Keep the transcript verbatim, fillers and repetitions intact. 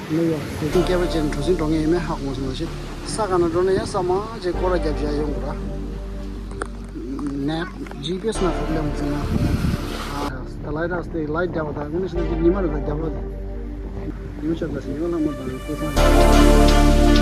ནིའུ་ཡོག་སི་ཊི། སྐད་པ་ཅན་གྲུ་གཟིངས་འགྲོ་མཁན་ཡིན་མིན་ཧ་གོ་སོང་ཞེས། ས་ག་ན་འགྲོ་ན་ཡང་ས་མང་ཅིག་སྐོར་ར་རྒྱབ་བྱས་ཡོང་དགོས་ར། ནེཊ་ཇི་པི་ཨེ་སི་ན་པོ་རོབ་ལེམ་ཟེར་ན། ད་ལའི་ཊི་ཧའུ་སི་དེ་ལའི་ཊི་རྒྱབ་པ་དང་དངོས་གནས་ཉི་མ་རེ་དང་རྒྱབ་པ། ཉི་མ་ཤར་ད་ཞིང་ཡོད་ལྷག་མ་དང་ཀོ་སང་།